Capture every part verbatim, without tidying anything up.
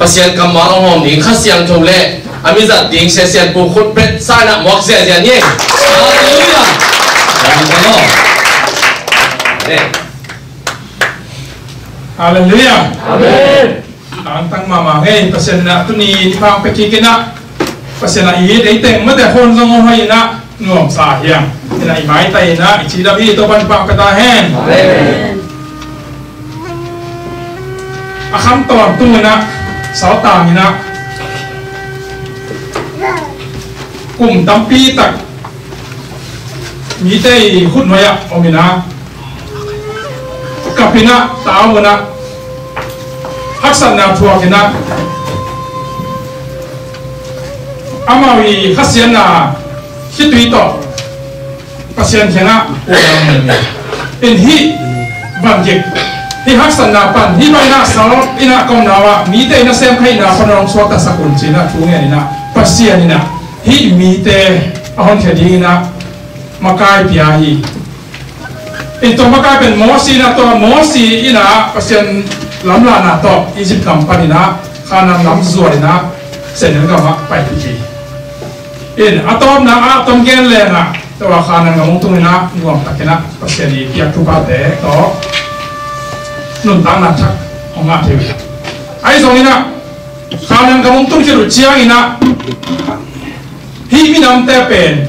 Pasian kammal hong hawm ding, Kha Siangtho le a mi zat ding, Sia Sian Pu khut beng sa in ah muak ziahziah ni. Halleluiah. Amen. Halleluiah. Amen. Tangtang mahmah ngei, Pasian in ah tuni niphang pia kik in ah, Pasian ah i it ei teng mate hong zong hong hoih in ah nuamsa hiam. In ah i maitai in ah i cidam hi, Topa'n thupha pia ta hen. Amen. A kham tawntung in ah, saltang in ah, kum tampi tak mite i khutnuai ah om in ah, kap in ah, tau in ah, haksatna thuak in ah, amau i khasiatna khitui tawh Pasian kiangah in hih vangik, hih haksatna pan, hih bang in ah sal in ah ka omna uh ah mite in a sem khaihna pan hong suaktasak un ci in ah thu ngen in ah, Pasian in ah hih mite a honkhia ding in ah makai pia hi. In tua makai pen Mosi in ah, tua Mosi in ah Pasian lamlahna tawh Egypt gam pan in ah Kanaan lam zuan in ah Sehnel gamah paipih hi. In a tawpna ah tom gen leng ah, tua Kanaan gam hong tung in ah nuamtak in ah Pasian i piak thuphate tawh nuntakna thak hong ngah thei uh hi. Ahi zongin ah Kanaan gam hong tun khit uh ciangin ah, hih minamte pen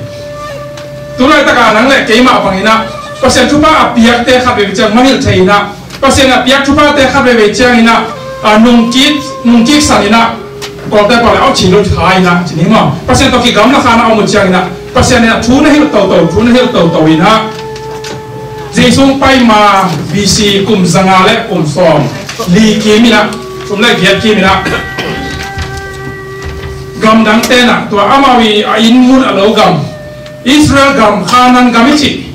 tu laitak a nang le keimah bangin ah Pasian thupha a piakte khat veivei ciang mangngilh thei in ah, Pasian a piak thuphate khat veivei ciangin ah, a nungkik, nungkiksan in ah, Kawlte pau le au cih lut kha in ah, ci ni maw, Pasian tawh kigamla kha in ah om uh ciangin ah, Pasian in ah thu na hilh toto, thu na hilh toto in ah, Jesu hong pai ma B C kum zanga le kum sawm li kim in ah, sawm le giat kim in ah, gamdangte in ah tua amau i a inn mun a lo gam, Israel gam, Kanaan gam i cih,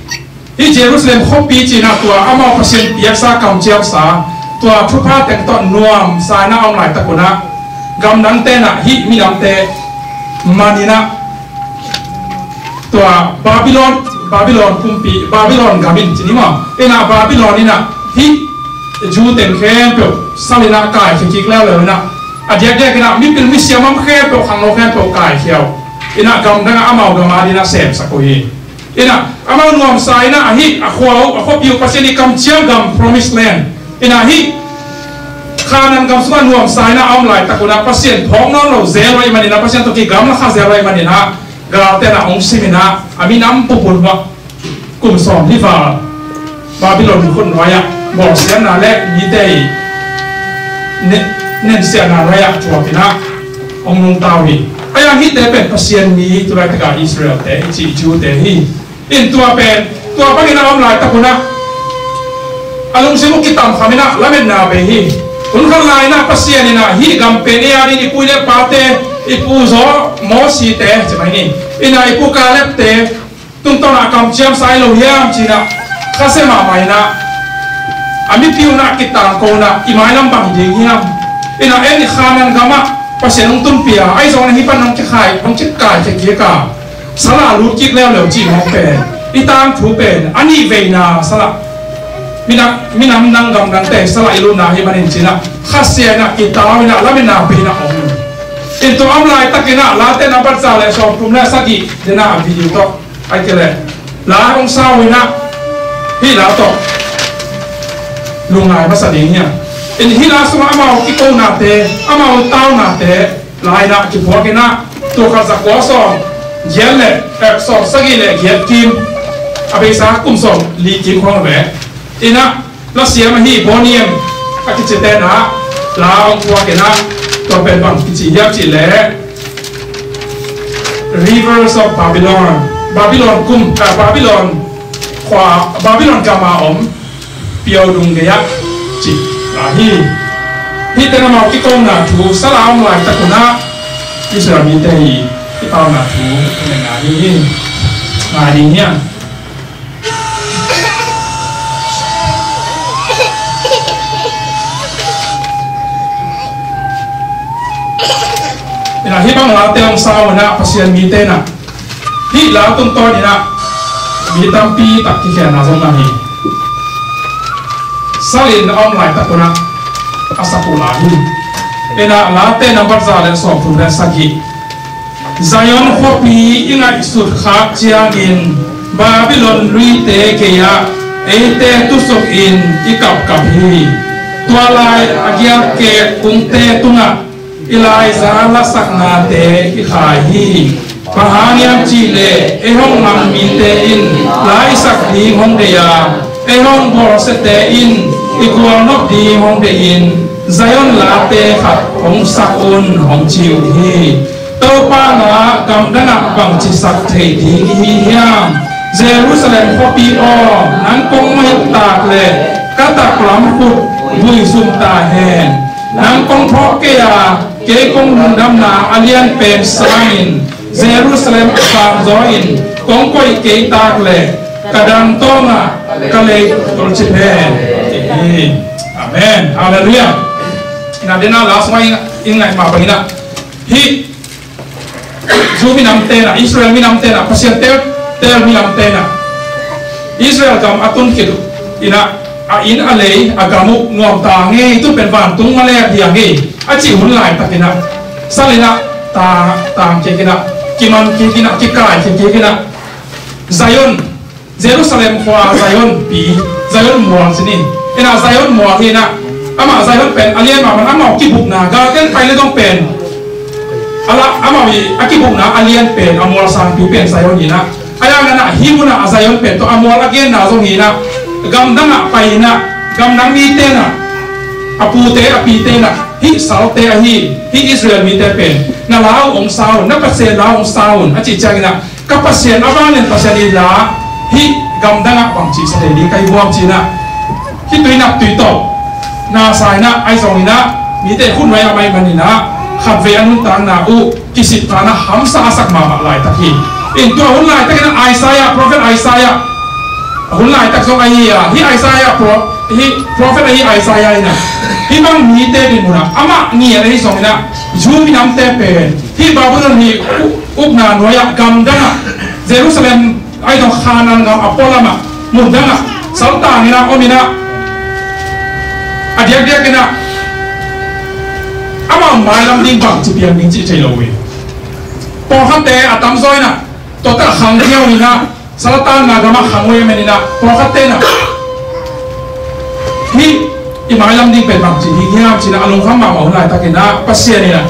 hih Jerusalem khuapi ci in ah tua amau Pasian piaksa kamciamsa, tua thupha teng tawh nuamsa in ah a om laitak un ah, gamdangte in ah hih minamte man in ah, tua Babylon, Babylon kumpi, Babylon gam in ci ni maw, in ah Babylon in ah hih Jew teng khempeuh sal in ah kaikhia kik leuleu in ah, a diakdiak in ah mipil misiam khempeuh, khangno khempeuh kaikhia uh in ah, gamdang ah amau gam ading in ah semsak uh hi. In ah amau nuamsa in ah, a hih a khua uh, a khuapi uh Pasian i kamciam gam, Promised Land, in ah hih Kanaan gam sungah nuamsa in ah a om laitak un ah, Pasian phawk nawn lo zel uh ahih manin ah, Pasian tawh kigamla kha zel uh ahih manin ah, galte in ah hong sim in ah, a minam pupun uh ah kum sawmli val Babylon khutnuai ah bawlsiatna le mite i ne-, nensiatna nuai ah thuak in ah hong nungta uh hi. Ahi hang hihte pen Pasian mi, tu laitak a Israel-te i cih Jew-te hi. In tua pen, tua bangin a om laitak un ah, a lungsim uh kitamkham in ah lametna bei hi. Hun khat lai in ah Pasian in ah hih gam pen ei adingin i pu i pate, i pu Zo, Mosite, ci mai ni, in ah i pu Kalebte tungtawn ah kamciamsa hi lo hiam ci in ah, khasia mahmah in ah, a mipi un ah kitangko in ah, i mailam bang ding hiam? In ah en i Kanaan gam ah Pasian hong tunpih a, ahi zongin hih pan hong kikhai, hong kikaikhia kik a, sal ah lut kik leuleu cih mawk pen, i tangthu pen a nih veina sal ah, minam, minam dang gamdangte sal ah i lutna ahih manin ci in ah, khasia in ah, kitau in ah, lametna bei in ah om. In tua om laitakin ah, Late nambat za le sawmthum le sagih den ah a video tawh, ahih kei leh la hong sa uh in ah, hih la tawh lungngai masa ding hi a. In hih la sungah amau kikonate, amau taunate, la in ah kiphuak in ah, tul khat za kua sawm giat le, eh, sawm sagih le giat kim, a beisa kum sawmli kim khawng ve. In ah lasiam ahi Boney M a kicite in ah la hong phuak in ah, tua pen bang kici hiam cih leh Rivers of Babylon, Babylon kum, ah, Babylon khua, Babylon gam a om Piaudung gei ah cih la hi. Hihte in amau kikomna thu sal a om laitak un ah, Israel mite i kipauna thu thu ngai hi. Ngai ding hiam? In ah hih bang late hong sa uh in ah, Pasian mite in ah hih la tungtawn in ah mi tampi tak kikhelna zong na hi. Sal in a om laitak un ah a sak uh la hi. Ena, Late nambat za le sawmthum le sagih. Zion khuapi i ngaihsut khak ciangin Babylon luite gei-ah eite tusukin i kapkap hi. Tua lai a gialkek kungte tungah Elijah lasaknate i khai hi. Bang hang hiam cih leh ei hong ngam mite in la i sak ding hong deih a, ei hong bawlsiate in i gualnop ding hong deih in, Zion late khat hong sak un, hong ci uh hi. Topa la gamdangah bangci sak thei ding i hi hiam? Jerusalem khuapi aw, nang kong muhilh tak leh ka taklam khut buizum ta hen. Nang kong phawk kei a, kei kong lungdamna a lianpen sangin Jerusalem a sang zaw in kong koih kei tak leh ka dangtawng ah ka lei tolcip hen. Amen. Halleluiah. Ina, dena last one in, in ngaih mah bangin ah, hih Jew minam tenah, Israel minam tenah, Pasian tel, tel minam tenah Israel gam a tun khit inah, a inn a lei, a gam uh nuam ta ngei, tu pen vantung mah le a diang hi a cih hun laitakinah, sal inah, ta, tang kik inah, kiman kik inah, kikai kik inah, Zion, Jerusalem khua Zion pi, Zion mual ci ni. Inah Zion mual hi inah, amah Zion pen a lian mahmah, amah kibukna, galten pai le dong pen, a la, amah i a kibukna a lian pen, a mual sangpi pen Zion hi inah. A yang inah hih munah a Zion pen tawh a mual a genna zong hi inah, gamdangah pai inah, gamdang mite inah, a pute a pite inah, hih salte ahi hih Israel mite pen na la uh hong sa un, na Pasian la uh hong sa un a cih ciangin ah, ka Pasian a vanglian Pasian i la, hih gamdangah bangci sa thei ding ka hi buam ci inah, hih tui nap tui tawh na sa inah, ahi zong inah mite khut nuai a mai man inah khatvei a nuntakna uh kisitna na hamsa a sak mahmah laitak hi. In tua hun laitakin ah Isaiah, prophet Isaiah, a hun laitak zong ahi a, hih Isaiah pro, hih prophet ahi Isaiah inah, hih bang mite dinmun ah amah ngiat ahi zong inah, Jew minamte pen hih Babylon hih u-, ukna nuai-ah gamdangah, Jerusalem ahi zong Khanaan gam a pualamah, mundangah saltang inah om inah, a diakdiak inah amah mailam ding bangci piang ding cih thei lo uh hi. Pawlkhatte a tamzaw inah tuatak khang hiau inah, saltanna gamah khang uh hi a, men inah pawlkhatte inah hih i mailam ding pen bangci ding hiam ci inah a lungkham mahmah hun laitakin ah, Pasian inah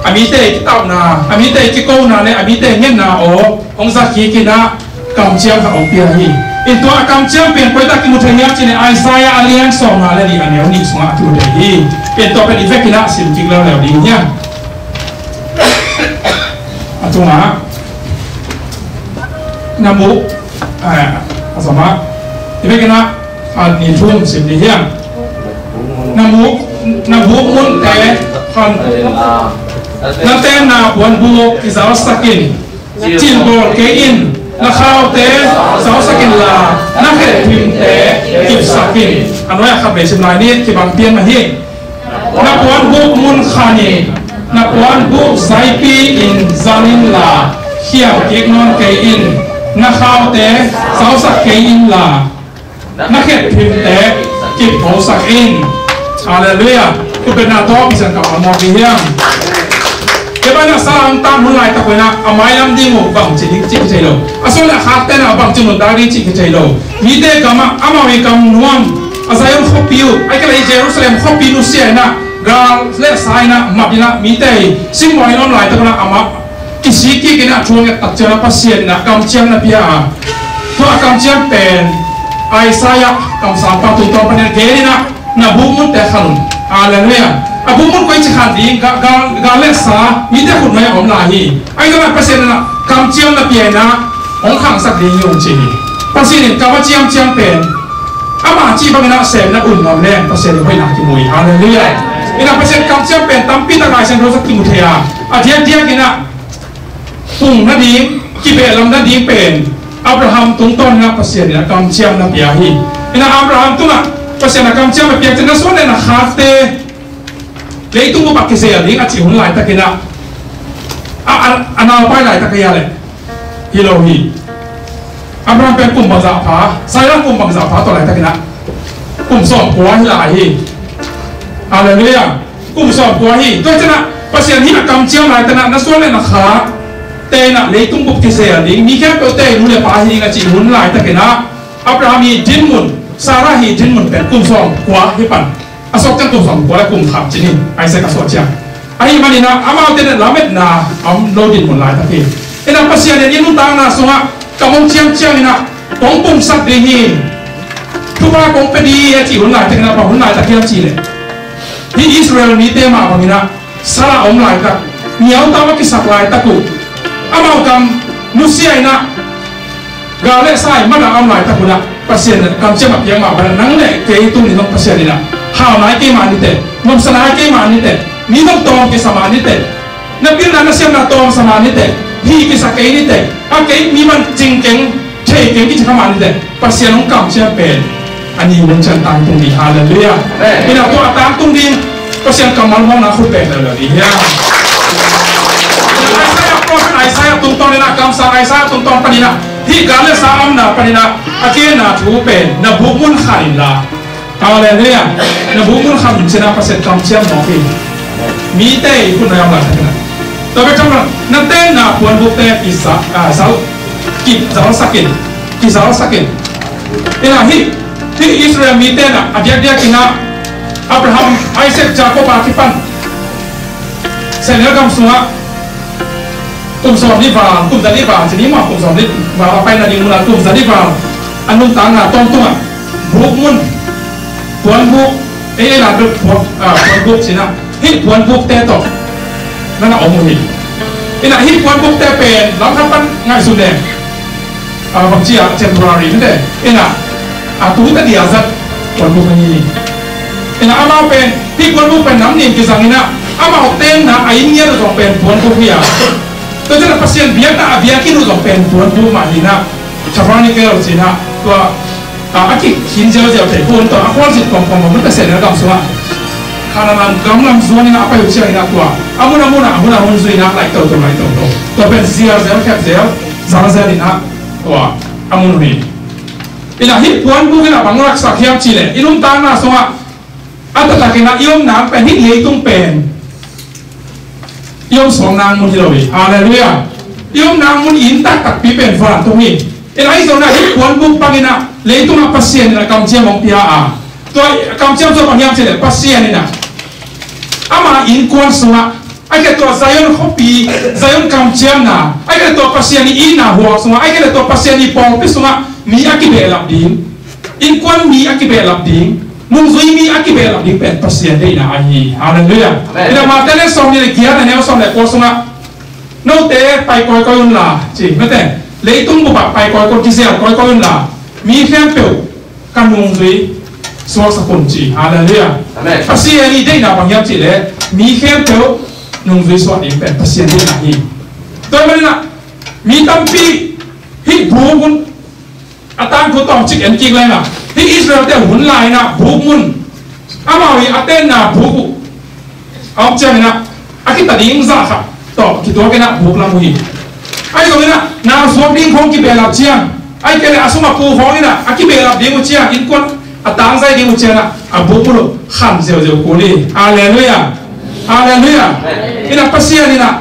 a mite i kitapna, a mite i kikona le a mite i ngetna aw hong za kik inah kamciam khat hong pia hi. In tua a kamciam pen koi tak kimu thei hiam ci inah Isaiah a lian sawmnga le nih a neu nih sungah kimu thei hi. In tua pen i vekin ah sim kik leuleu ding hiam? A tungah na mu, eh, a zomah i vekin ah khat nih thum sim ding hiam? Na mu, na buk munte khan, na tenna puanbuk kizalsak in, cin bawl kei in, na khaute zalsak inla, na khetphimte kipsak in. A nuai-ah khat vei sim lai ni, kibang pian mah hi. Na puanbuk mun khan in, na puanbuk zaipi in zal inla, khial kik nawn kei in, na khaute zalsak kei inla, na khetphimte kiphosak in. Halleluiah. Khutbetna tawh Pasian kammal mawk ding hiam? Kei bang inah sa hong tan hun laitak uh inah a mailam ding uh bangci ding cih kithei lo. A sung le a khakte inah bangci nuntak ding cih kithei lo. Mite gamah amau i gam nuam, a Zion khuapi uh, ahih kei leh Jerusalem khuapi nusia inah gal le sa inah mat inah mite i simmawh in om laitak uh inah amah kisik kik inah thu a nget tak ciangin ah Pasian inah kamciam na pia a, tua a kamciam pen Isaiah kamsangpa tungtawn panin gen inah na bukmunte khan un. Halleluiah. A bukmun koici khan ding, ga, ga, gal le sa, mite khut nuai-ah om lai hi. Ahi zongin ah Pasian inah kamciam na pia inah hong khangsak ding hi ung ci hi. Pasian in kam a ciamciam pen ama cih bangin ah sem inah um ngam leng Pasian in hoihna kimu hi. Halleluiah. Inah Pasian kamciam pen tampi tak Lai Siangtho sungah kimu thei a, a diakdiak inah pung nading, kibehlam nading pen Abraham tungtawn inah Pasian inah kamciam na pia hi. Inah Abraham tungah Pasian inah kamciam na piak ciangin na suan le na khakte leitung bup ah kizel ding a cih hun laitakin ah, a, a, a naupai laitak ahi a leh hi lo hi. Abraham pen kum bangzah pha, Sarah kum bangzah pha, tua laitakin ah kum sawmkua hi lai hi. Halleluiah. Kum sawmkua hi. Tua ciangin ah Pasian in a kamciam laitak in ah na suan le na khakte in ah leitung bup kizel ding, mi khempeuh tei nu le pa hi ding a cih hun laitakin ah Abraham i dinmun, Sarah i dinmun pen kum sawmkua hi pan. A suak ciang kum sawmkua le kum khat ci ni, Isaac a suak ciang. Ahih manin ah amaute in ah lametna a om lo dinmun laitak hi. In ah Pasian in i nuntakna sungah ka mong ciamciam in ah kong pumsak ding hi, thupha kong pia ding hi a cih hun laitakin ah bang hun laitak hiam cih leh, hih Israel mite mah bangin ah sal a om laitak, niau tau a kisak laitak uh, amau gam nusia in ah gal le sa i man a om laitak un ah Pasian in kamciam a piak mah bangin ah nang le kei tuni zong Pasian in ah hau nai kei mah ni teh, nuamsa nai kei mah ni teh, mi zong tawm kisa mah ni teh, na pilna na siamna tawmsa mah ni teh, hih kisa kei ni teh, a kei mi man cing keng, thei keng kici kha mah ni teh, Pasian hong kamciam pen a ni hun ciang tangtung ding. Halleluiah. Amen. In ah tua a tangtung ding Pasian kammal mawkna khut beng leuleu ding hi. Isaiah, prophet Isaiah tungtawn in ah, kamsang Isaiah tungtawn panin ah, hih gal le sa a omna panin ah a genna thu pen, na buk mun khan inla. Halleluiah. Na buk mun khan un ci-in ah Pasian kamciam mawk hi. Mite i khut na om laitak in ah, tua bek tham lo, na tenna puanbukte kizal, ah, zal, kizalsak in, kizalsak in. In ah hih, hih Israel mite in ah a diakdiak in ah Abraham, Isaac, Jacob a kipan sehnel gam sungah kum sawmnih val, kum zanih val ci ni maw, kum sawmnih val a paina ding mun ah kum zanih val a nuntakna tawntungah buk mun, puanbuk, ei ei la bek puan, ah, puanbuk ci-in ah, hih puanbukte tawh na na om uh hi. In ah hih puanbukte pen lam khat pan ngaihsun leng, ah, bang ci-a temporary mite, in ah a tu ta dia zat puanbuk ahi hi. In ah amau pen hih puanbuk pen nam nih in kizang in ah, amau tenna a inn ngiat uh zong pen puanbuk hi a, tua ciangin ah Pasian biakna a biakinn uh zong pen puanbuk mah hi in ah, tabernacle ci-in ah, tua, ah, a kikhin ziauziau thei, hun tawh a khualzin kawmkawm a mun, Pasian in a gam sungah Kanaan gam lam zuan in ah a pai uh ciangin ah tua a mun a mun ah, a mun a mun zui in ah laih toto, laih toto, tua pen zial zel, khep zel, zal zel in ah tua a mun uh hi. In ah hih puanbuk in ah bang laksak hiam cih leh, i nuntakna sungah a taktak in ah i omna pen, hih leitung pen i om suakna mun hi lo hi. Halleluiah. I omna mun, i inn taktakpi pen vantung hi. In ah ahi zongin ah hih puanbuk bangin ah leitungah Pasian in a kamciam hong pia a, tua kamciam tua bang hiam cih leh, Pasian in ah ama innkuan sungah, ahih kei leh tua Zion khuapi, Zion kamciamna, ahih kei leh tua Pasian i itna huang sungah, ahih kei leh tua Pasian i pawlpi sungah mi a kibehlap ding, innkuan mi a kibehlap ding, nungzui mi a kibehlap ding pen Pasian deihna ahi hi. Halleluiah. Amen. In ah Mate lian sawmnih le giat, a neu sawm le kua sungah, note pai kawikawi unla ci, mate, leitung bupah pai kawikawi, kizel kawikawi unla, mi khempeuh ka nungzui suaksak un ci. Halleluiah. Amen. Pasian i deihna bang hiam cih leh mi khempeuh nungzui suak ding pen Pasian deihna hi. Tua ahih manin ah mi tampi hih buk mun, a tangthu tawmcik en kik leng ah, hih Israel-te hun lai-in ah buk mun, amau i a tenna buk uh a om ciangin ah a kita ding zah khat tawh kituak in ah buk lam uh hi. Ahi zongin ah nau suak ding khawng kibehlap ciang, ahih kei leh a sum a pu khawng in ah a kibehlap ding uh ciang, innkuan a tangzai ding uh ciang ah a buk mun uh khan ziauziau kul hi. Halleluiah. Halleluiah. In ah Pasian in ah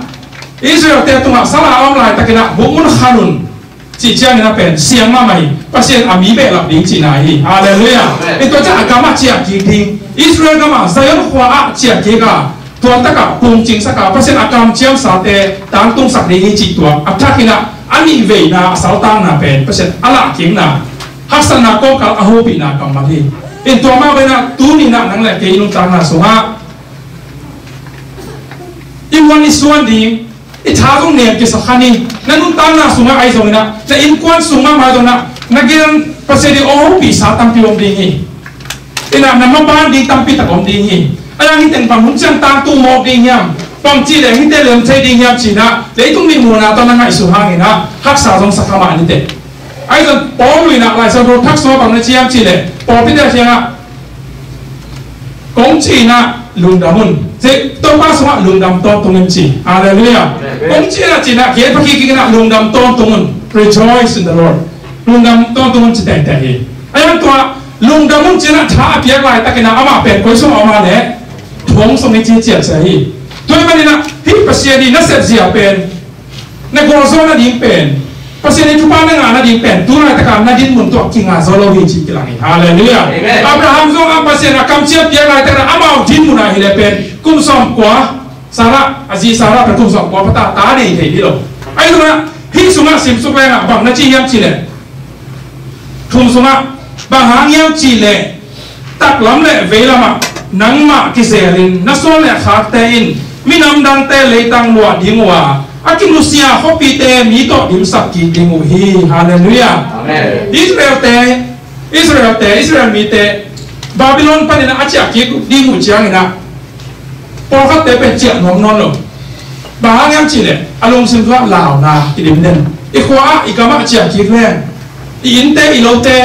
Israel-te tungah sal a om laitakin ah buk mun khan un cih ciangin a pen siang mahmah hi. Pasian a mi behlap ding cihna hi. Halleluiah. Amen. Tua ciang a gamah ciah kik ding, Israel gamah Zion khua-ah ciah kik a, tua takah pungcingsak a, Pasian a kamciamsate tangtungsak ding hi cih tua a thakin ah a nih veina, a saltanna pen Pasian a lahkikna, haksatna kawmkal a hopihna kammal hi. In tua mah bangin ah tuni-in ah nang le kei i nuntakna sungah i muan i suan ding, i tha zong nem kisa kha ni. Na nuntakna sungah ahi zongin ah, na innkuan sungah mah zongin ah, na gen Pasian in hong hopihsa tampi om ding hi. In ah na maban ding tampi tak om ding hi. A yang hi teng bang hun ciang tangtung mawk ding hiam, bang cih leh hihte lem thei ding hiam ci-in ah leitung mihmuhna tawh na ngaihsun hangin ah haksa zong sa kha mah ni teh. Ahi zong Paul in ah Lai Siangtho thak sungah bang na ci hiam cih leh, pawlpite kiangah kong cih in ah lungdam un. Topa sungah lungdam tawntung in ci. Halleluiah. Amen. Kong cih in ah, cih in ah, gen pha kik in ah lungdam tawntung un. Rejoice in the Lord. Lungdam tawntung un ci tengteng hi. A yang tua lungdam un ci-in ah tha a piak laitakin ah amah pen koi sungah om a leh, Thong sung i ci ciat sia hi. Tua ahih manin ah hih Pasian i na sepzia pen, na gualzo nading pen, Pasian i thupha na ngah nading pen tu laitaka na dinmun tawh kinga zo lo hi cih kilang hi. Halleluiah. Amen. Abraham zong a Pasian a kamciam piak laitak na amau dinmun ah hi le pen kum sawmkua, Sarah, a zi Sarah pen kum sawmkua pha ta, ta nei thei dih lo. Ahi zongin ah hih sungah simsuk leng ah bang na ci hiam cih leh, thum sungah bang hang hiam cih leh, taklam le veilam ah nangmah kizelin na suan le khakte in minam dangte leitang luah ding uh a, a kinusia khuapite mi tawh dimsak kik ding uh hi. Halleluiah. Amen. Israelte, Israelte, Israel mite Babylon panin a ciah kik ding uh ciangin ah pawlkhatte pen ciah nuam nawn lo. Bang hang hiam cih leh a lungsim sungah launa kidim den. I khua ah, i gam ah ciah kik leng, i innte, i lote,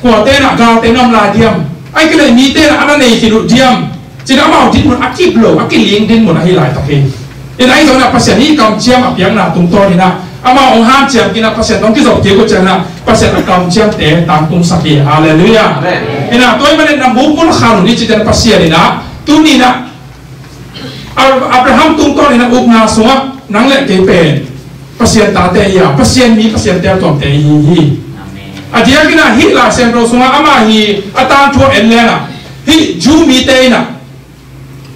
kuate in ah galte na om lai diam? Ahih kei leh mite in ah a na nei khin uh diam? Ci-in ah amau dinmun a kip lo, a kiling dinmun ahi laitak hi. In ahi zongin ah Pasian hih kamciam a piakna tungtawnin ah amau hong hanciam kik in ah Pasian hong kizop kik uh ciangin ah Pasian a kamciamte tangtungsak hi. Halleluiah. Amen. In ah tua ahih manin na mukmun khan uh ni ci-in ah Pasian in ah tuni in ah Ab-, Abraham tungtawnin a upna sungah nang le kei pen Pasian tate hi a, Pasian mi, Pasian teltuamte hi hi. Amen. A diakin ah hih Lai Siangtho sungah amah hi a tangthu a en leng ah hih Jew mite in ah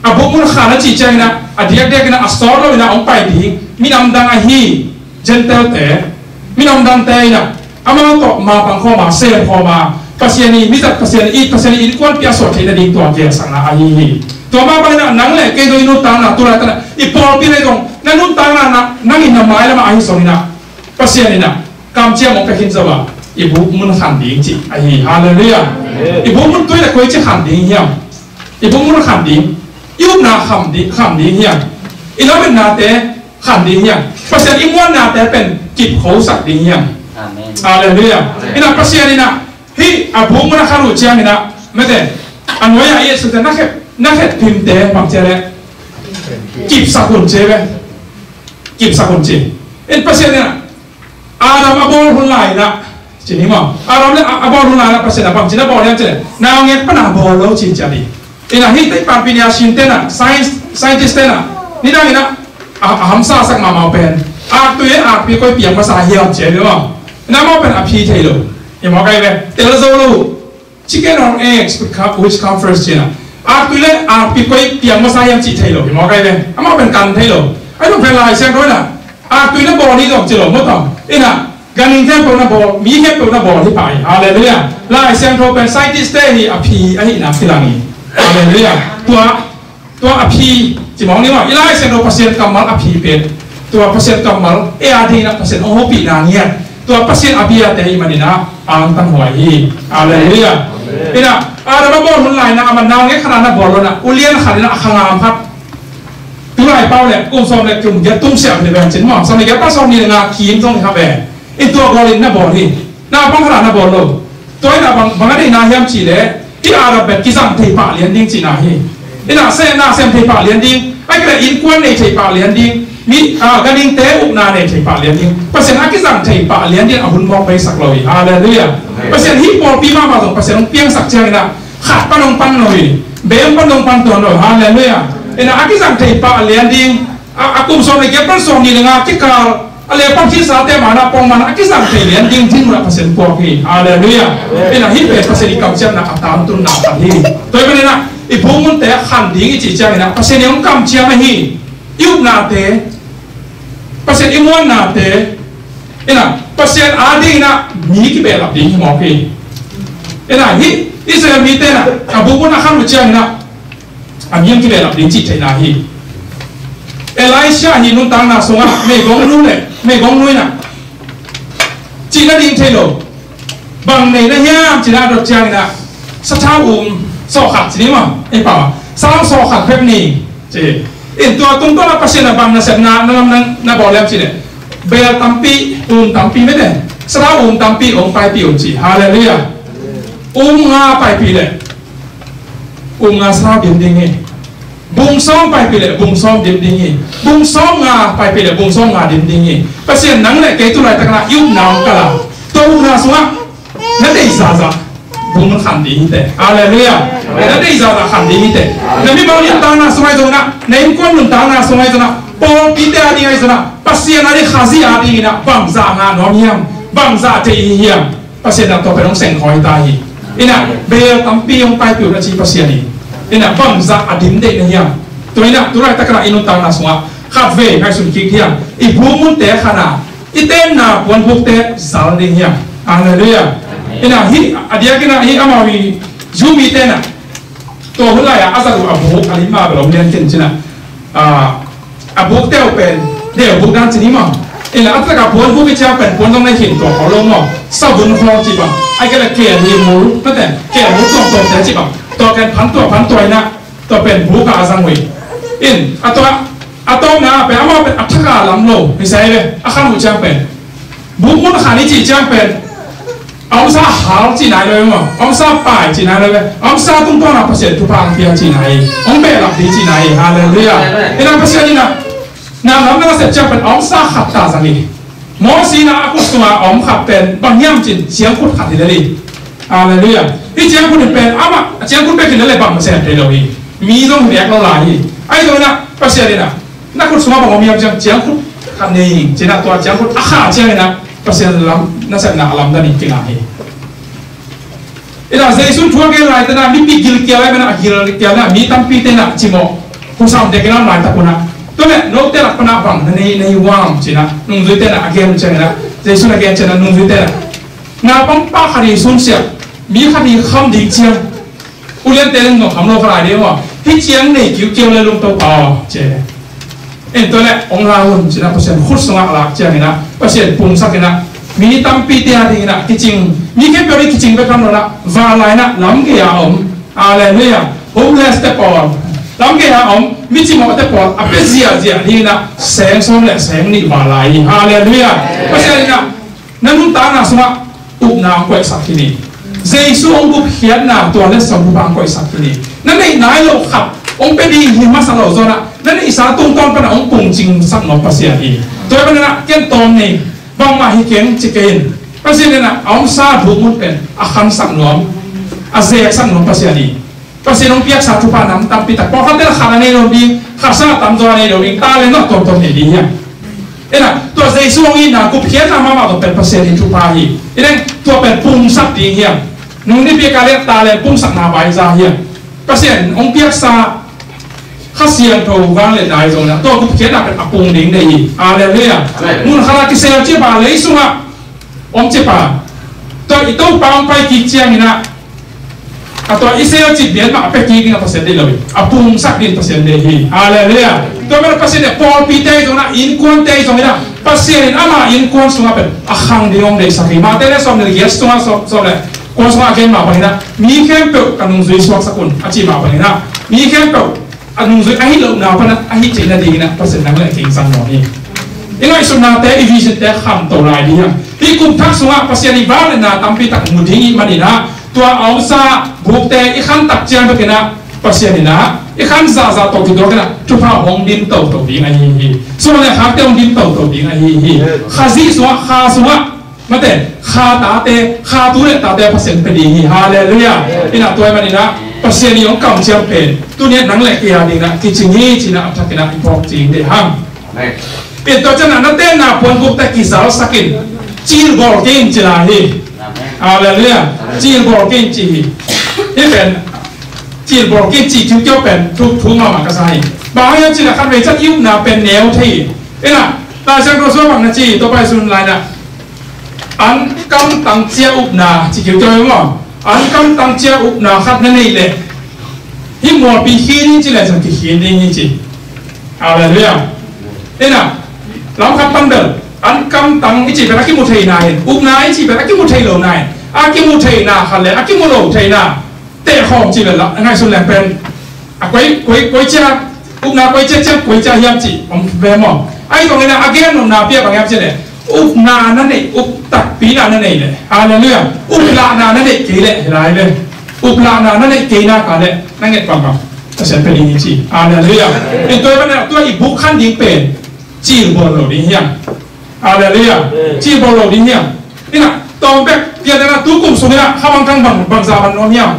a bukmun khan a cih ciangin ah a diakdiakin ah a sawt loin ah hong pai ding minam dang ahi Gentile-te, minam dangte in ah amau tawh mapang khawm a, sem khawm a, Pasian i mizat, Pasian i it, Pasian i innkuanpih a suah theih nading tua gelsakna ahi hi. Tua mah bangin ah nang le kei zong i nuntakna tu laitak ah i pawlpi le zong na nuntakna na, nang in na mailam ah ahi zongin ah Pasian in ah kamciam hong pia khin zo a, i bukmun khan ding cih ahi. Halleluiah. I bukmun tu in ah koici khan ding hiam? I bukmun khan ding, i upna khan ding, khan ding hiam? I lametnate khan ding hiam? Pasian i muannate pen kipkhosak ding hiam? Amen. Halleluiah. Amen. In ah Pasian in ah hih a bukmun a khan uh ciangin ah mete a nuai-ah i et suk teh na khet, na khet phimte bang ci a leh kipsak un ci ve. Kipsak un ci. In Pasian in ah Adam a bawl hun lai-in ah ci ni maw? Adam le a, a bawl hun lai-in ah Pasian a bangci na bawl hiam cih leh naungek pan a bawl lo ci ciat hi. In ah hih tei panpih ni a sinte in ah, science, scientist-te in ah nidangin ah a, a hamsa sak mahmah pen aktui le akpi koi piang masa hiam ci hi maw? In ah amau pen a phi thei lo hi maw, kai ve, tel zo lo. Chicken or eggs, which come first, ci-in ah aktui le akpi koi piang masa hiam cih thei lo hi maw, kai ve. Amau pen kan thei lo. Ahi zong pen Lai Siangtho in ah aktui na bawl hi zong ci lo maw tawh. In ah ganhing khempeuh na bawl, mi khempeuh na bawl hi pah hi. Halleluiah. Lai Siangtho pen scientist-te hi a phi ahihna kilang hi. Halleluiah. Tua Tua a phi ci mawk ni maw, i Lai Siangtho Pasian kammal a phi pen, tua Pasian kammal ei a dingin ah Pasian hong hopihna ngiat, tua Pasian a biate ahih manin ah angtang huai hi. Halleluiah. In ah Adam a bawl hun lai-in ah amah naungek khat a na bawl lo-in ah ulian khat in ah a khangam khat, tulai pau le kum sawm le kum giat tungsiah hi le bang ci ni maw, sawm le giat pan sawmnih le nga kim zong hi kha ve. In tua gawlin na bawl hi. Naupang khat a na bawl lo. Tua in ah bang, bang a deihna hiam cih leh hih Adam pen kizang thei pah lian ding cihna hi. In ah sehna sem thei pah lian ding, ahih kei leh innkuan nei thei pah lian ding, mi, ah, ganhingte ukna nei thei pah lian ding. Pasian a kizang thei pah lian ding a hun mawk beisak lo hi. Halleluiah. Pasian hih pawlpi mahmah zong Pasian hong piangsak ciangin ah khat pan hong pan lo hi. Bem pan hong pan tuan lo hi. Halleluiah. In ah a kizang thei pah lian ding, a, a kum sawm le giat pan sawmnih le nga kikal a leh pan khisate mah in ah pongman a kizang thei lian ding dinmun ah Pasian puak hi. Halleluiah. In ah hih pen Pasian i kamciamna a tangtunna khat hi. Tua ahih manin ah i bukmunte khan ding i cih ciangin ah Pasian i hong kamciam ahi. I upnate, Pasian i muannate, in ah Pasian a dingin ah mi kibehlap ding hi mawk hi. In ah hih Israel mite in ah a bukmun a khan uh ciangin ah a mi hong kibehlap ding cih theihna hi. Elisha hi nuntakna sungah meigong nu le meigong nu in ah cih nading thei lo. Bang nei na hiam ci-in a dot ciangin ah sathau um sawh khat ci ni maw, ei pau ah, sau sawh khat bek ni ci. In tua tungtawn ah Pasian a bang nasepna na lam na, na bawl hiam cih leh bel tampi, um tampi mete, sathau um tampi hong paipih un ci. Halleluiah. Um nga paipih leh um nga sathau dim ding hi. Bung sawm paipih leh bung sawm dim ding hi. Bung sawm nga paipih leh bung sawm nga dim ding hi. Pasian nang le kei tu laitak in ah i upna hong kal a, tua upna sungah na deih zahzah, bung mun khan ding hi teh. Halleluiah. Na deih zahzah khan ding hi teh. Na mimal nuntakna sung ahi zongin ah, na innkuan nuntakna sung ahi zongin ah, pawlpite a ding ahi zongin ah, Pasian a ding, Khazih a dingin ah bangzah ngah nuam hiam? Bangzah thei hiam? Pasian in ah tua pen hong seng khawng hi ta hi. In ah bel tampi hong paipiak na ci Pasian hi. In ah bangzah a dim deih na hiam? Tua in ah tu laitak in ah i nuntakna sungah khatvei ngaihsun kik hiam? I buk munte khan a, i tenna puanbukte zal ding hiam? Halleluiah. In ah hih a diakin ah hih amau i Zomite in ah tua hun lai-ah a zat uh a buk a lim a bel om lian khin ci-in ah, a bukte uh pen deu buk dan ci ni maw? In ah a taktak a puanbuk i ciang pen puan zong na hi khin tua khol lo maw? Savun khawng ci bang, a kei le kelhimul, mate, kelhimul tuamtuamte ci bang, tua ken phan tua phan tua in ah tua pen buk ah a zang uh hi. In a tua a tawpna pen amau pen a thak a lam lo hi sa hi ve. A khan uh ciang pen, buk mun khan i cih ciang pen a omsa hal cih nai lo hi maw? A omsa pai cih nai lo hi ve. A omsa tungtawn ah Pasian thupha hong pia cih nai hi. Hong behlap ding cih nai hi. Halleluiah. In ah Pasian in ah na lam na sep ciang pen a omsa khat ta zang hi. Moses in ah a khut sungah a om khat pen bang hiam cih ciangkhut khat hi lel hi. Halleluiah. Hih ciangkhut in pen amah a ciangkhut bek hi lel leh bang mah sem thei lo hi. Mi zong hi bek lo lai hi. Ahi zongin ah Pasian in ah na khut sungah bang om hiam ci-in ah ciangkhut khat nei ing ci-in ah tua ciangkhut a khah ciangin ah Pasian lam nasepna a lamdang in kingah hi. In ah Jesu thu a gen laitakin ah mipi gilkial lai, man a gilkial in ah mi tampite in ah cimawh, husam dek in ah om laitak un ah, tua leh note lak pan ah bang na nei, na hi uam ci-in ah nungzuite in ah a gen uh ciangin ah, Jesu in a gen ciangin ah nungzuite in ah, naupang pa khat i sunsiah, mi khat i kham ding ciang uliante in zong kham lo kha lai ding maw? Hih ciang nei kiukiu le lungto pa aw ci. In tua leh hong la un ci-in ah Pasian khut sungah a lak ciangin ah Pasian pungsak in ah mi tampite a dingin ah kicing, mi khempeuh a ding kicing bek tham lo in ah vanlai in ah lamgei a om, halleluiah, homeless te pawl, lamgei a om mi cimawhte pawl a pia ziahziah dingin ah seng sawm le seng nih vanlai hi. Halleluiah. Pasian in ah na nuntakna sungah upna hong koihsak hi ni. Jesu hong gupkhiatna tua letsong thupha hong koihsak hi ni. Na neih nai loh khat hong pia ding hi masa lo zaw in ah na neihsa tungtawn pan ah hong pungcingsak nuam Pasian hi. Tua hi pan in ah ken tawm ni, bangmah hi keng ci kei in. Pasian in ah a omsa buk mun pen a khansak nuam, a zeksak nuam Pasian hi. Pasian hong piaksa thupha nam tampi tak, pawlkhatte in ah khat a nei lo ding, khat sangin a tamzaw a nei lo ding, talent zong a tuamtuam nei ding hiam? In ah tua Jesu hong itna, gupkhiatna mahmah tawh pen Pasian in thupha hi. In ah tua pen pungsak ding hiam? Nung nipi a kal leh talent pungsakna bang hi za hiam? Pasian hong piaksa Kha Siangtho vangliatna hi zongin ah tua gupkhiatna pen a pung ding deih hi. Halleluiah. Amen. Mun khat ah kisel cip a, lei sungah om cip a, tua i Topa hong pai kik ciangin ah, a tua i sel cip bian mah a pia kik ding a Pasian deih lo hi. A pungsak ding Pasian deih hi. Halleluiah. Tua pen Pasian deih, pawlpite hi zongin ah, innkuante hi zongin ah, Pasian in ama innkuan sungah pen a khang ding hong deihsak hi. Mate le sawm le giat sungah, sawm, sawm le kua sungah a gen mah bangin ah, mi khempeuh ka nungzui suaksak un a cih mah bangin ah, mi khempeuh a nungzui a hih lohna pan a hih theihna dingin ah Pasian nang le kei zang nuam hi. I ngaihsutnate, i vision te khamto lai ding hiam? Hih kum thak sungah Pasian i vangliatna tampi tak mu ding i hih manin ah, tua a omsa bukte i khan tak ciang bekin ah Pasian in ah i khan zahzah tawh kituak in ah thupha hong dim toto ding ahi hi. Suan le khakte hong dim toto ding ahi hi. Khazih sungah, Kha sungah, mate, Kha tate, Kha tu le tate Pasian pia ding hi. Halleluiah. In ah tua ahih manin ah Pasian i hong kamciam pen tuni-ah nang le kei a dingin ah kicing hi ci-in ah a thakin ah i phawk cing ding hang. Amen. In tua ciangin ah na tenna puanbukte kizalsak in, cilbawl kei in ci lai hi. Amen. Halleluiah. Amen. Cilbawl kei in ci hi. Hih pen cilbawl kei in ci kiukiu pen thuk thu mahmah ka sa hi. Bang hang hiam cih leh khatvei ciang i upna pen neu thei hi. In ah Lai Siangtho sungah bang na ci, Topa Jesu in lai-in ah, an kamtang ciang upna ci kiukiu hi maw? An kamtang ciang upna khat na neih leh hih mualpi khin hi ci leh zong kikhin ding hi ci. Halleluiah. In ah lam khat pan bel an kamtang i cih pen a kimu theihna hi. Upna i cih pen a kimu thei lohna hi. A kimu theihna khat le a kimu lo theihna teh khawm cih bel la ngaihsun leng pen a koi, koi, koi cia, upna koi cia ciang koi cia hiam cih om ve maw? Ahi zongin ah a gen nopna pen bang hiam cih leh upna na neih, up takpi na na neih leh, halleluiah, uplahna na neih kei leh hi lai ve. Uplahna na neih kei nak leh na nget bangbang Pasian pia ding hi ci. Halleluiah. In tua ahih manin ah tua i buk khan ding pen cilbawl lo ding hiam? Halleluiah. Amen. Cilbawl lo ding hiam? In ah tawm bek Kian dana tu kum sungin ah khamang thang bang, bangzah man nuam hiam?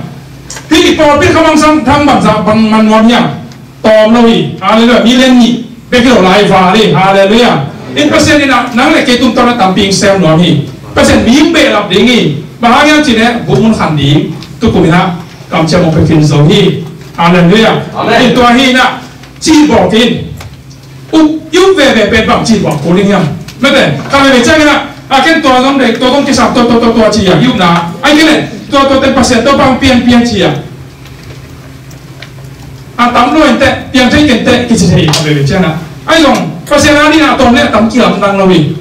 Hih i pawlpi khamang sang thang bangzah bang man nuam hiam? Tawm lo hi. Halleluiah. Mi lian nih bek hi lo lai val hi. Halleluiah. In Pasian in ah nang le kei tungtawn a tampi hong sem nuam hi. Pasian mi hong behlap ding hi. Bang hang hiam cih leh buhmun khan ding tu kum in ah kamciam hong pia khin zo hi. Halleluiah. Amen. In tua hi in ah cih bawk in. Up, i up veve pen bang cih bawk kul ding hiam? Mate, khat veve ciangin ah, a ken tua zong dei, tua zong kisam, tua, tua, tua, tua ci a, i upna. Ahih kei leh, tua, tua ten Pasian, tua bang pian, pian ci a. A tam lua in teh, piang thei ken teh, kici thei khat veve ciangin ah. Ahi zong, Pasian a ding a tawm leh a tam kilamdang lo hi.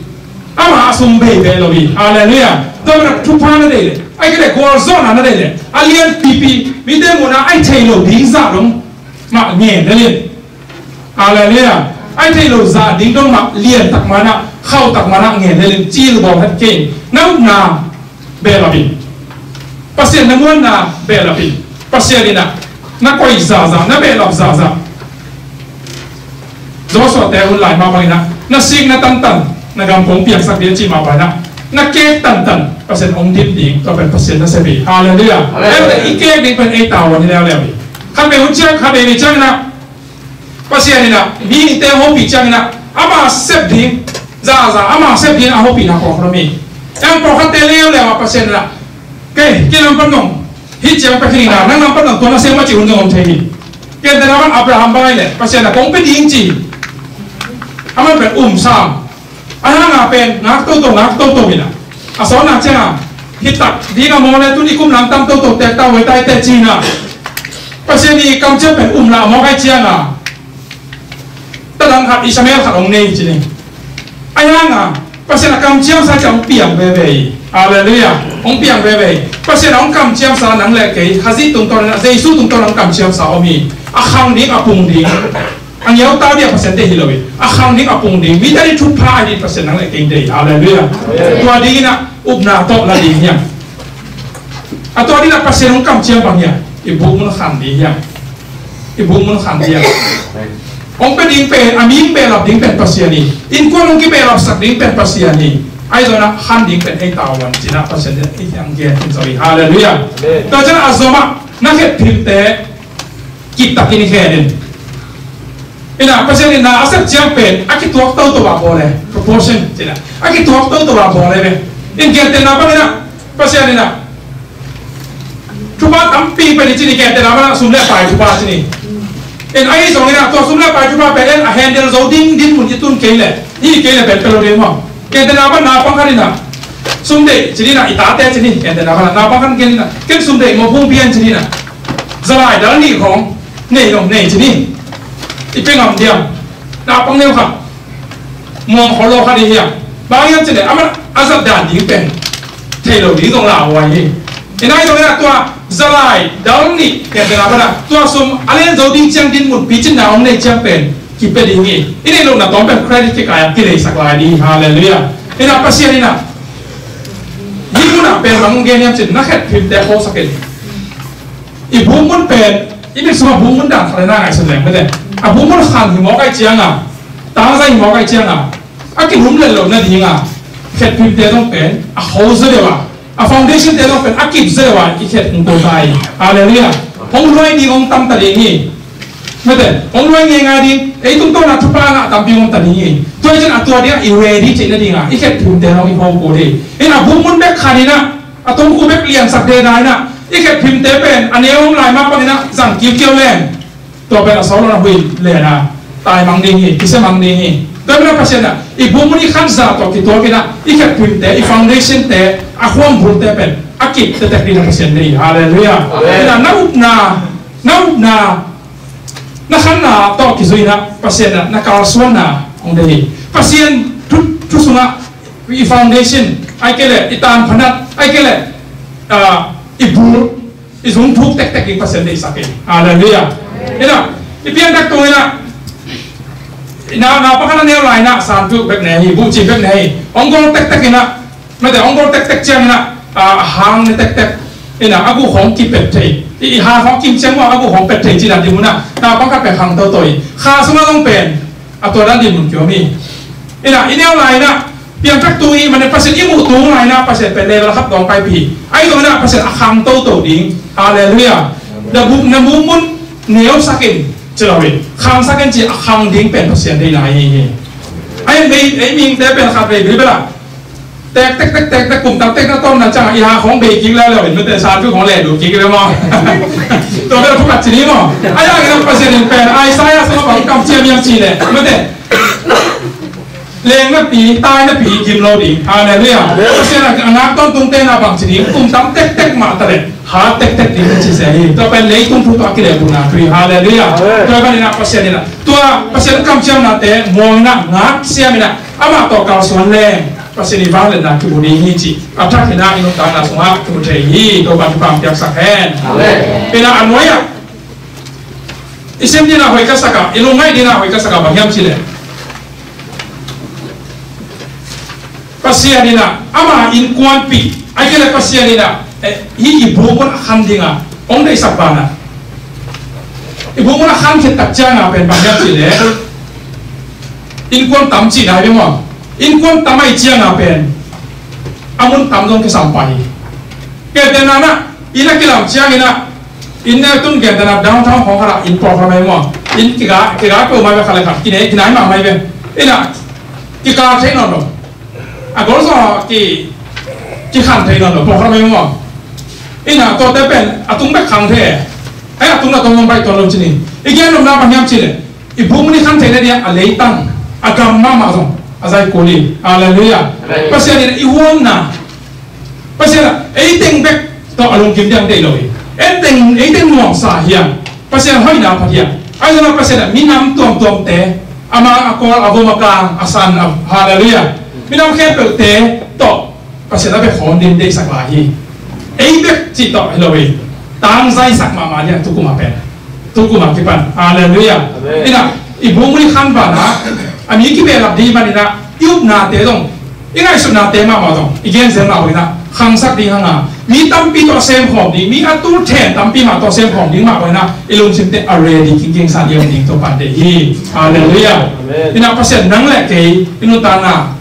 Amah a sum bei bei lo hi. Halleluiah. Tua bek thupha na deih leh. Ahih kei leh, gualzawhna na deih leh. A lianpipi, mite muhna, a hi thei lo ding zah dong mah ngen lel in. Halleluiah. A hi thei lo zah ding dong mah lian tak manah, khauh tak manah ngen lel in, cil bawl het kei in. Na upna behlap in. Pasian na muanna behlap in. Pasian in ah na koih zahzah, na behlap zahzah. Joshua te hun lai mah bangin ah, na sik na tantan, na gam kong piangsak ding cih mah bangin ah, na kek tantan Pasian hong dim ding, tua pen Pasian na sep hi. Halleluiah. Amen. Ei pen i kek ding pen ei tavuan hi leuleu hi. Khat vei hun ciang, khat vei hun ciangin ah, Pasian in ah mihingte hopih ciangin ah, ama sep ding zahzah, ama sep ding a hopihna pawlkhat om hi. Ei pawlkhatte leuleu ah Pasian in ah, kei, kei lam pan dong, hih ciang pia khin ing a, nang lam pan dong tua na sem mah cih hun zong om thei hi. Gentehna bang Abraham bang ahih leh Pasian in ah kong pia ding ci. Aman pen um sam. A hang a pen ngak toto, ngak toto in ah, a sawtna ciang a, hi tak ding a maw leh tuni kum lam tam toto, tek ta huai ta hi teh ci in ah, Pasian i kamciam pen um lah mawk ahih ciang a, tadang khat, Ishmael khat hong nei ci ni. A hang a, Pasian a kamciam sa ciang hong piang veve hi. Halleluiah. Hong piang veve hi. Pasian a hong kamciam sa nang le kei, Khazih tungtawn in ah, Jesu tungtawn hong kamciam sa om hi. A khang ding, a pung ding. A ngiau ta ding a Pasian deih hi lo hi. A khang ding, a pung ding, mite ading thupha a hi ding Pasian nang le kei deih hi. Halleluiah. Tua dingin ah upna tawh la ding hiam? A tua dingin ah Pasian hong kamciam bang hiam? I buhmun khan ding hiam? I buhmun khan ding hiam? Hong pia ding pen, a mi hong behlap ding pen Pasian hi. Innkuan hong kibehlapsak ding pen Pasian hi. Ahi zongin ah khan ding pen ei tavuan ci-in ah Pasian in ei hong gen khin zo hi. Halleluiah. Amen. Tua ciang a zom ah na khetphimte kiptakin i khen in. In ah, Pasian in na a sep ciang pen a kituak toto a bawl e, proportion ci-in ah, a kituak toto a bawl e ve. In gentehna bangin ah, Pasian in ah thupha tampi pia ni ci ni, gentehna bangin ah sum le pai thupha ci ni. In ahi zongin ah tua sum le pai thupha pen in a handle zo ding dinmun i tun kei leh, i kei leh pen pia lo ding maw. Gentehna bangin naupang khat in ah sum deih ci ni in ah, i tate ci ni, gentehna bangin ah naupang khat gen in ah, ken sum deih maw, phung pian ci ni in ah, zalai dal nih khawng nei dong nei ci ni. I pia ngam diam? Naupang neu khat, muang kholo khat i hiam? Bang hiam cih leh aman a zat dan ding pen thei lo ding zong lauhuai hi. In ahi zongin ah tua zalai dal nih pen pen a pan ah tua sum a len zo ding ciang dinmun picin na hong nei ciang pen kipia ding hi. I neih lohna tawm pen credit kikai a kileisak lai ding hi. Halleluiah. In ah Pasian in ah hih mun ah pen bang hong gen hiam cih leh na khetphimte khosak in. I buhmun pen, i mit sungah buhmun dan khat le na ngaihsun leng mate. A buhmun khan hi mawk ahih ciangin, tangzai hi mawk ahih ciangin, a kinum lel lo nadingin khetphimte zong pen a kho zaw deuh a, a foundation te zong pen a kip zaw deuh a, i khet hong to ta hi. Halleluiah. Hong luai ding hong tam ta ding hi. Mate, hong luai ngeingai ding, ei tungtawn ah thupha ngah tampi hong ta ding hi. Tua hi ciangin a tua dingin i ready theih nadingin i khetphimte zong i kho kul hi. In a buhmun bek khan in ah, a tungku bek liansak dena in ah, i khetphimte pen a neu om lai mah bangin ah zang kiukiau leng, tua pen a sawt lo na huih lena taimang ding hi, kisiamang ding hi. Tua pen ah Pasian ah i buhmun i khansa tawh kituak in ah, i khetphimte, i foundation te, a khuambulte pen a kip tektek ding ah Pasian deih hi. Halleluiah. Amen. In ah na upna, na upna, na khanna tawh kizui in ah Pasian ah na kalsuanna hong deih hi. Pasian thu, thu sungah i foundation, ahih kei leh i tanphanat, ahih kei leh, ah, i bul, i zung thuk tektek ding Pasian deihsak hi. Halleluiah. In ah, i pianthak tung in ah, i nau, naupang khat a neu lai in ah, san thu bek ne hi, buhci bek ne hi. Hong gol tektek in ah, mate, hong gol tektek ciangin ah, ah, a hang ne tektek. In ah, a guh khawng kipet thei. I, i hang khawng kim ciang maw, a guh khawng pet thei cih dan dinmun ah naupang khat pen hang toto hi. Kha sungah zong pen a tua dan dinmun kiom hi. In ah, i neu lai in ah, Piangthak tung i hih manin Pasian i muh tung lai-in ah Pasian pen level khat dong paipi. Ahi zongin ah Pasian a khang toto ding. Halleluiah. Na bu, na bu mun neusak in ci lo hi. Khangsak in ci, a khang ding pen Pasian deihna ahi hi. Ahi, ei, ei mihingte pen khat vei bilbel ah tek tek tek tek tek kum tam tek na tawmna ciang i ha khawng bei kik leuleu in, mate, sanpi khawng leh lut kik leuleu maw. Tua bel a thukat ci ni maw. Ahi hangin ah Pasian in pen Isaiah sungah bang kamciam hiam cih leh, mate, leng napi, tai napi gim lo ding. Halleluiah. Pasian a ngak tawntungte na bang ci ding, kum tam tektek mah ta leh hat tektek ding ci sia hi. Tua pen leitung thu tawh a kilehbulna thu hi. Halleluiah. Tua panin ah Pasian in ah tua Pasian kamciamnate muang in ah, ngak siam in ah, amah tawh kalsuan leng Pasian i vangliatna kimu ding hi cih a thak in ah i nuntakna sungah kimu thei hi. Topa'n thupha piaksak hen. Amen. Ina a nuai-ah i sim dingin ah hoih ka sak a, i lungngaih dingin ah hoih ka sak a, bang hiam cih leh Pasian in ah ama innkuanpih, ahih kei leh Pasian in ah, eh, hih i bu mun a khan dingin hong deihsak banah, i bu mun a khan khit tak ciangin pen bang hiam cih leh innkuan tam cihna hi maw. Innkuan tam ahih ciangin pen a mun tam zong kisam pah hi. Gentehna in ah, inn a kilam ciangin ah, inn a tun gentehna downtown khawng khat ah inn pawlkhat mai maw, inn kiga, kiga peuhmah ve, khat le khat kinai, kinai mahmah ve. Inn ah kikal thei nawn lo, a gol zong ki, kikhan thei nawn lo, pawlkhat mai maw. Inn ah tuate pen a tung bek khang thei. Ai, a tung na tong baih tuan lo ci ni. I gen nopna bang hiam cih leh i bu mun i khan theihna dingin a leitang, a gam mahmah zong a zai kul hi. Halleluiah. Amen. Pasian in i huamna, Pasian ah ei teng bek tawh a lungkim ding deih lo hi. Ei teng, ei teng nuamsa hiam, Pasian hoihna phat hiam. Ahi zongin ah Pasian ah minam tuamtuamte, a mang, a kawl, a vom, a kang, a san, a, halleluiah, minam khempeuhte tawh Pasian a bia khawm ding deihsak lai hi. Ei bek cih tawh hi lo hi. Tangzaisak mahmah ding a, tu kum a pen, tu kum a kipan. Halleluiah. Amen. Ina, i bu mun i khan banah a mi kibehlap ding manin ah i upnate zong, i ngaihsutnate mahmah zong i gen zel mah bangin ah khangsak ding hang a, mi tampi tawh a semkhawm ding, mi a tul then tampi mah tawh a semkhawm ding mah bangin ah i lungsimte a ready kingking sa ding om ding Topa'n deih hi. Halleluiah. Amen. Ina, Pasian nang le kei i nuntakna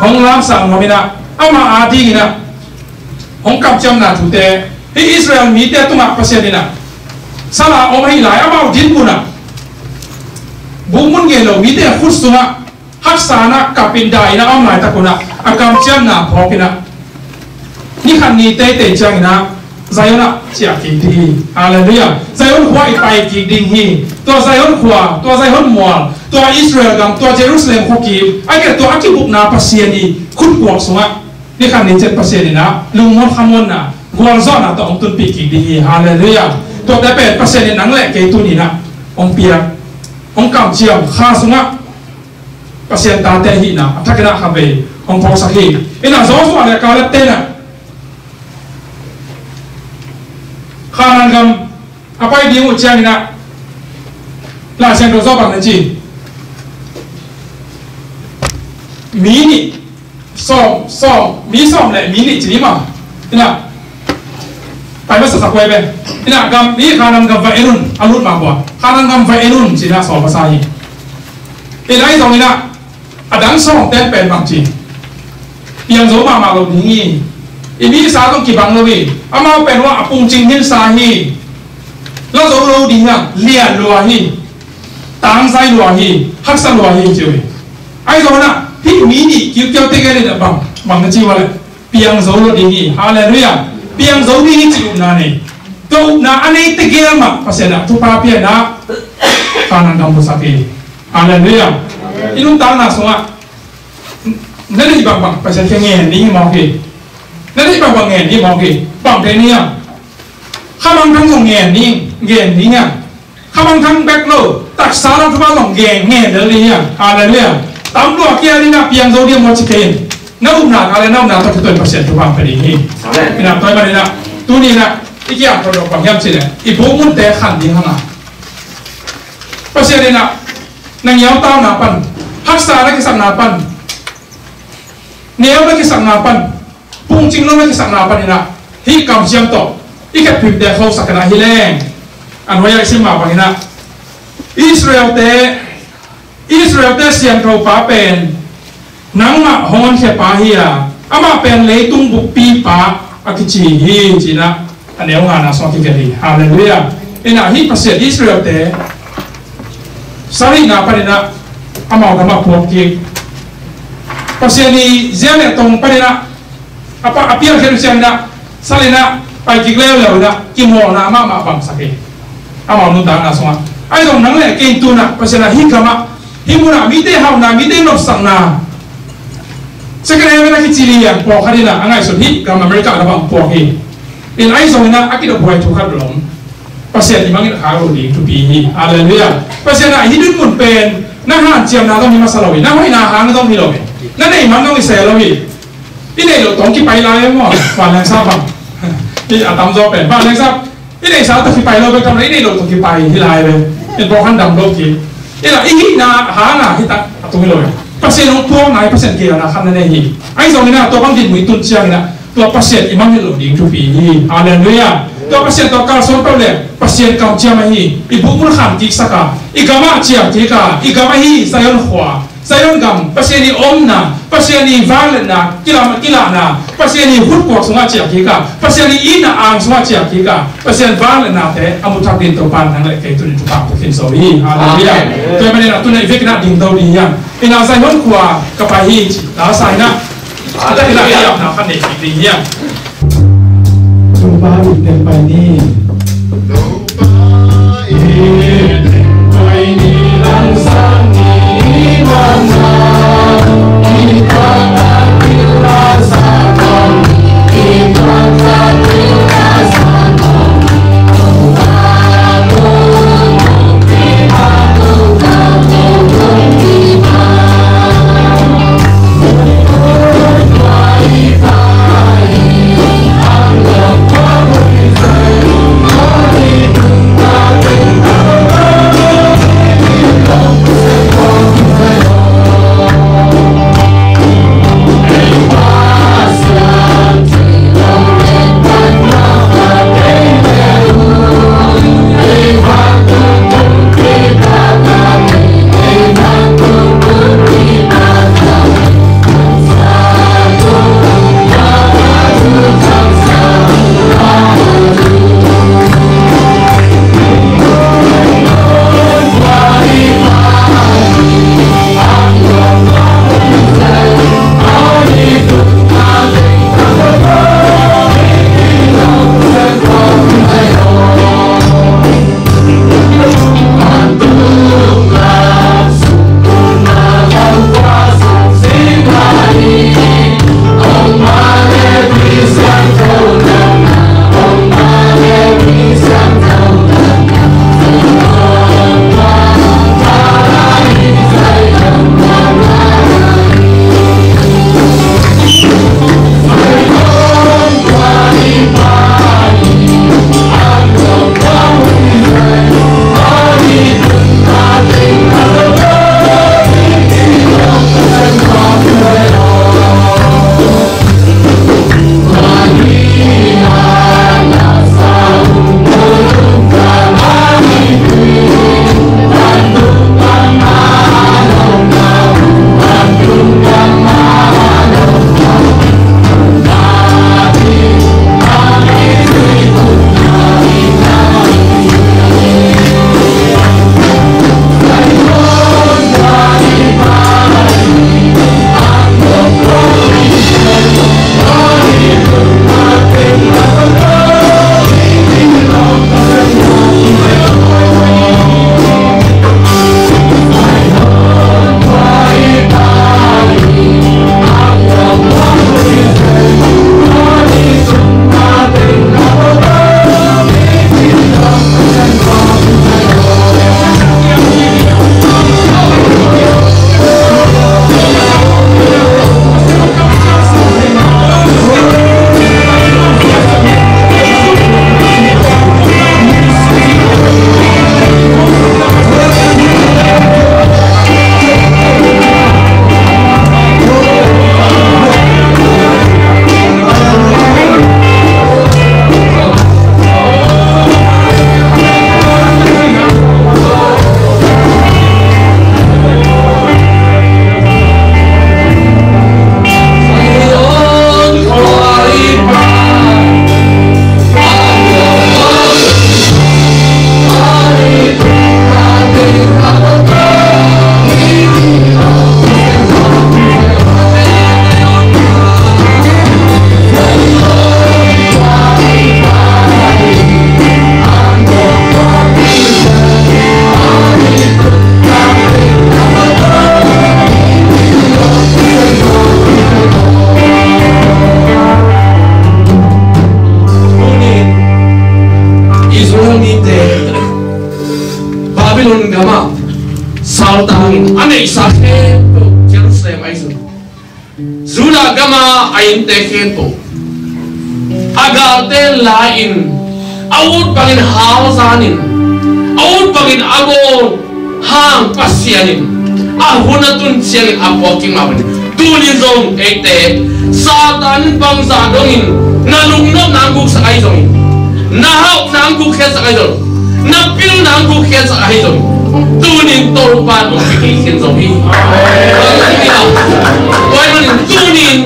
hong lamsang nuam in ah, ama adingin ah hong kamciamna thute, hih Israel mite tungah Pasian in ah sal a om ahih lai, amau dinmun ah bu mun ngei lo mite khut sungah haksa in ah kap in, dai in ah a om laitak un ah a kamciamna phawk in ah, ni khat ni teitei ciangin ah Zion ah ciah kik ding hi. Halleluiah. Zion khua i pai kik ding hi. Tua Zion khua, tua Zion mual, tua Israel gam, tua Jerusalem khuakim, ahih kei leh tua a kibukna Pasian i khutkuak sungah ni khat ni ciat Pasian in ah lungmuan khamuanna, gualzawhna tawh hong tunpih kik ding hi. Halleluiah. Tuate pen Pasian in nang le kei tuni in ah hong piak, hong kamciam, Kha sungah Pasian tate ahihna a thak in ah khatvei hong phawksak hi. Ina, Joshua le Caleb te in ah Kanaan gam a pai ding uh ciangin ah, Lai Siangtho sung bang na ci, mi nih, sawm, sawm, mi sawm le mi nih ci ni maw. Ina, pai masa sak huai ve. Ina, gam, mi Kanaan gam va en un, a lut mah kua, Kanaan gam va en un ci-in ah sawl masa hi. Ina, ahi zongin ah a dang sawm ten pen bang ci, piang zo mahmah lo ding hi. I misa zong kibang lo hi. Amau pen hua a pungcing hinsa hi. La zo lo ding hi hang, lian lua hi, tangzai lua hi, haksa lua hi ci uh hi. Ahi zongin ah hih mi nih kiukiau tegel in ah bang, bang na ci uh a leh, piang zo lo ding hi. Halleluiah. Piang zo ding hi cih upna nei. Tua upna a nei tegel mah Pasian ah thupha pia in ah Kanaan gam puaksak hi. Halleluiah. I nuntakna sungah na neih bangbang Pasian kiang ngen ding hi mawk hi. Na neih bangbang ngen ding hi mawk hi. Bang thei ni hiam? Kha mangthang zong ngen ding, ngen ding hiam? Kha mangthang bek lo, taksa lam thupha zong ngen, ngen lel ding hiam? Halleluiah. Tam lua kia ding ah piang zo ding maw ci kei in. Na upna kal le na upna tawh kituak in Pasian thupha pia ding hi. Amen. Ina, tua ahih manin ah tuni in ah i kiang thawdawk bang hiam cih leh, i bu munte khan ding hang a, Pasian in ah na ngiautauna pan, haksa na kisakna pan, neu na kisakna pan, pungcing lo na kisakna pan in ah hih kamciam tawh i khetpimte khosak in ah hi leng. A nuai-ah i sim mah bangin ah Israel-te, Israel-te siangtho pa pen Nangmah hong honkhia pa hi a, amah pen leitung bukpi pa a kici hi, ci-in ah a neu ngana sungah kigelh hi. Halleluiah. Inah hih Pasian Israel-te sal hihna panin ah amau gam ah puak kik. Pasian i zia le tong panin ah a pa, a pialkhiat uh ciangin ah sal in ah pai kik leuleu in ah kimawlna mahmah bangsak hi. Amau nuntakna sungah ahi zong nang le kei in tu-in ah Pasian ah hih gam ah, hih mun ah mite hauhna, mite nopsakna second heaven a kici liang pawlkhat in ah a ngaihsut hi. Gam America na bang puak hi. In ahi zongin ah a kidophuai thu khat lom, Pasian i mangngilh khak loh ding thupi hi. Halleluiah. Pasian ah hih dinmun pen na hanciamna zong hi masa lo hi, na hoihna hang zong hi lo hi, na neih man zong hi se lo hi. I neih loh tawh kipai lai maw? Vanleng sap bang, i a tamzaw pen vanleng sap i neihsa tawh kipai lo bek tham lo, i neih loh tawh kipai hi lai ve. In pawlkhat dam lo kik. Inah i hihna hang a hih tak a tung hi lo hi. Pasian hong puakna hi, Pasian kiangah khat na nei hi. Ahi zongin ah tua bang dinmun i tun ciangin ah tua Pasian i mangngilh loh ding thupi hi. Halleluiah. Tua Pasian tawh kalsuan peuh le Pasian kamciam ahi, i bukmun khan kiksak a, i gam ah ciah kik a, i gam ahi Zion khua, Zion gam, Pasian i omna, Pasian i vangliatna, kilam, kilahna, Pasian i hutkuak sungah ciah kik a, Pasian i itna ang sungah ciah kik a, Pasian vangliatnate a mu thak dingin Topa in nang le kei tuni-in thupha pia khin zo hi. Halleluiah. Amen. Tua ahih manin ah tu-in ah i vekin ah dingto ding hi hang. Inah Zion khua ka pai hi ci, la sa inah, a tak inah i apna khat nei kik ding hi hang. Topa i teng pai ni. Sa khempeuh Jerusalem ahi zong, Judah gama a innte khempeuh a galte la-in, a ut bangin hau zanin, a ut bangin a bawl hang Pasian in a hun a tun ciangin a puak kik mah bangin, tunin zong eite Satan in bangzah dongin na lungnopna hong guksak ahi zongin, na hauhna hong gukkhiatsak ahi zong, na pilna hong gukkhiatsak ahi zong, tunin Topa in hong picing khin zo hi. Hallelujah. Tua ahih manin tunin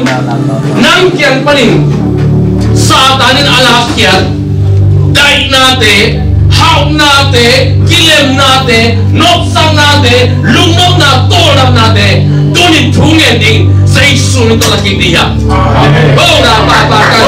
nang kiang panin Satan in a lakkhiat daihnate, hauhnate, kilemnate, nopsaknate, lungnopna tawldamnate, tunin thu ngen ding Jesu min tawh la kik ding hi hang. Amen. Oh, na pa pa ka